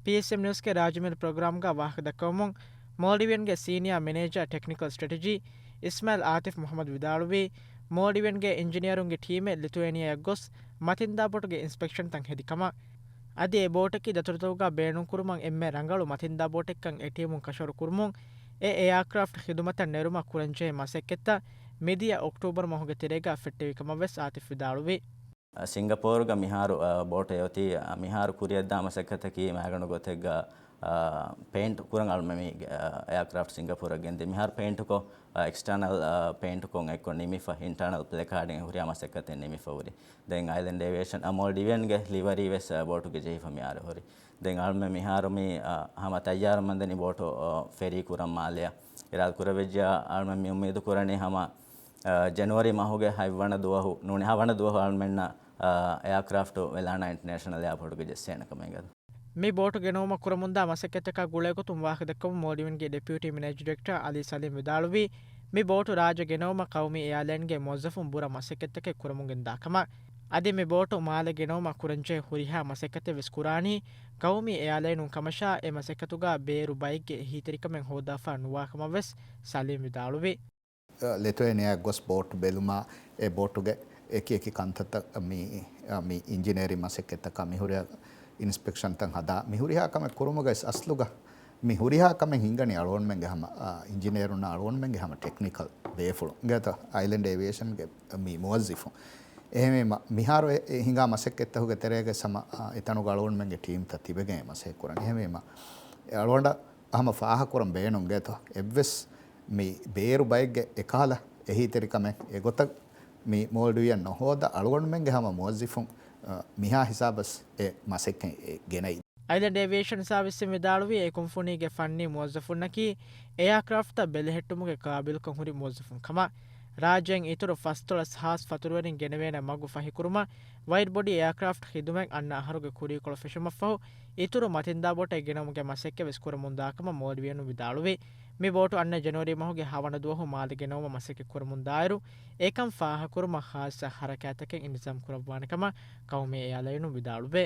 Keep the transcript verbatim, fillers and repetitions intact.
ޓީއެސްއެމް ނިއުސްގެ ރާއްޖެމެދު ޕްރޮގްރާމްގަ ވާހަކަ ދައްކަވަމުން، މޯލްޑިވިއަންގެ ސީނިއާ މެނޭޖާ ޓެކްނިކަލް ސްޓްރެޓެޖީ އިސްމާއިލް އާތިފް މުހައްމަދު ވިދާޅުވީ، މޯލްޑިވިއަންގެ އިންޖިނިއަރުންގެ ޓީމެއް ލިތުއޭނިއާއަށް ގޮސް، މަތިންދާ ބޯޓުގެ އިންސްޕެކްޝަންތައް ހެދި ކަމަށް. އަދި އެ ބޯޓަކީ ދަތުރުތަކުގަ ބޭނުންކުރުމަށް އެންމެ ރަނގަޅު މަތިންދާ ބޯޓެއްކަން އެ ޓީމުން ކަށަވަރު ކުރުމުން، އެ އެއާކްރާފްޓް ޚިދުމަތަށް ނެރުމަށް ކުރަންޖެހޭ މަސައްކަތްތައް މިދިޔަ އޮކްޓޫބަރު މަހުގެ ތެރޭގަ ފެއްޓެވި ކަމަށް ވެސް އާތިފް ވިދާޅުވި. ސިންގަޕޯރުގަ މިހާރު، އަ، ބޯޓެއް އޮތީ، އަ، މިހާރު ކުރިއަށްދާ މަސައްކަތަކީ މައިގަނޑު ގޮތެއްގަ، އަ، ޕެއިންޓް ކުރަން އަޅުމެ މި، އަ، އެއާކްރާފްޓް ސިންގަޕޯރަށް ގެންދި. މިހާރު ޕެއިންޓުކޮށް، އަ، އެކްސްޓާނަލް، އަ، ޕެއިންޓުކޮށް އެއްކޮށް ނިމިފަ، އިންޓާނަލް ޕްލެކާޑިން ހުރިހާ މަސައްކަތެއް ނިމިފަ ހުރި. ދެން އައިލެންޑް އޭވިއޭޝަން، އަ، މޯލްޑިވިއަންގެ ލިވަރީ ވެސް، އަ، ބޯޓުގެ ޖެހިފަ މިހާރު ހުރި. ދެން އަޅުމެ މިހާރު މި، އަ، ހަމަ ތައްޔާރު މަންދަނީ ބޯޓު، އަ، ފެރީ ކުރަން މާލެއަށް. އިރާދަ ކުރެވިއްޖެ، އަޅުމެ މި އުއްމީދު ކުރަނީ ހަމަ އަ، ޖެނުއަރީ މަހުގެ ހަތްވަނަ ދުވަހު، ނޫނީ ހަވަނަ ދުވަހު އަޅުމެންނަށް، އަ، އެއާކްރާފްޓު ވެލާނާ އިންޓަރނޭޝަނަލް އެއާޕޯޓުގެ ޖެއްސޭނެ ކަމެއް ގަދަ. މި ބޯޓު ގެނައުމަށް ކުރަމުންދާ މަސައްކަތްތަކާ ގުޅޭގޮތުން ވާހަކަދައްކަމުން މޯލްޑިވިންގެ ޑެޕިއުޓީ މެނޭޖިން ޑިރެކްޓަރ އަލީ ސަލީމް ވިދާޅުވީ، މި ބޯޓު ރާއްޖެ ގެނައުމަށް ޤައުމީ އެއާލައިންގެ މުވައްޒަފުން ބުރަ މަސައްކަތްތަކެއް ކުރަމުން ގެންދާ ކަމަށް. އަދި މި ބޯޓު މާލެ ގެނައުމަށް ކުރަންޖެހޭ ހުރިހާ މަސައްކަތެއް ވެސް ކުރާނީ ޤައުމީ އެއާލައިނުން ކަމަށާ، އެ މަސައްކަތުގަ ބޭރު ބައެއްގެ އެހީތެރިކަމެއް ހޯދާފަ ނުވާ ކަމަށް ވެސް ސަލީމް ވިދާޅުވި. ލިތުއޭނިއާއަށް ގޮސް ބޯޓް ބެލުމާ، އެ ބޯޓުގެ އެކި އެކި ކަންތައްތައް މި، މި އިންޖިނިއަރިން މަސައްކަތްތަކާ މިހުރިހާ އިންސްޕެކްޝަންތައް ހަދާ، މި ހުރިހާ ކަމެއް ކުރުމުގަ އަސްލުގަ މި ހުރިހާ ކަމެއް ހިނގަނީ އަޅުގަނޑުމެންގެ ހަމަ، އާ، އިންޖިނިއަރުންނާ އަޅުގަނޑުމެންގެ ހަމަ ޓެކްނިކަލް ބޭފުޅުން. އިނގޭތޯ އައިލެންޑް އޭވިއޭޝަންގެ މި މުވައްޒިފުން. އެހެންވީމަ، މިހާރު އެ، އެ ހިނގާ މަސައްކަތްތަކުގެ ތެރޭގަ ހަމަ، އާ، އެތަނުގަ އަޅުގަނޑުމެންގެ ޓީމްތައް ތިބެގެން މަސައްކަތް ކުރަން. އެހެންވީމަ، އެ އަޅުގަނޑަށް ހަމަ ފާހަގަކުރަން ބޭނުން އިނގޭތޯ، އެއްވެސް މި ބޭރު ބައެއްގެ އެކަހަލަ އެހީތެރިކަމެއް އެގޮތަށް މި މޯލްޑިވިއަން ނުހޯދާ، އަޅުގަނޑުމެންގެ ހަމަ މުވައްޒިފުން، އަ، މިހާ ހިސާބަސް އެ މަސައްކަތް އެ ގެނައީ. އައިލެންޑް އޭވިއޭޝަން ސާވިސްއިން ވިދާޅުވީ، އެ ކުންފުނީގެ ފަންނީ މުވައްޒަފުންނަކީ އެއާކްރާފްޓްތައް ބެލެހެއްޓުމުގެ ޤާބިލުކަން ހުރި މުވައްޒަފުން ކަމަށް. ރާއްޖޭން އިތުރު ފަސްދޮޅަސް ހާސް ފަތުރުވެރިން ގެނެވޭނެ މަގު ފަހިކުރުމަށް ވައިޑް ބޮޑީ އެއާކްރާފްޓް ޚިދުމަތް އަންނަ އަހަރުގެ ކުރީކޮޅު ފެށުމަށްފަހު، އިތުރު މަތިންދާ ބޯޓެއް ގެނައުމުގެ މަސައްކަތް ވެސް ކުރަމުންދާ ކަމަށް މޯލްޑިވިއަނުން ވިދާޅުވި. މި ބޯޓު އަންނަ ޖެނުއަރީ މަހުގެ ހަވަނަ ދުވަހު މާލެ ގެނައުމަށް މަސައްކަތް ކުރަމުންދާއިރު، އެކަން ފާހަގަކުރުމަށް ޚާއްޞަ ހަރަކާތްތަކެއް އިންތިޒާމް ކުރައްވާނެ ކަމަށް ޤައުމީ އެއާލައިނުން ވިދާޅުވޭ.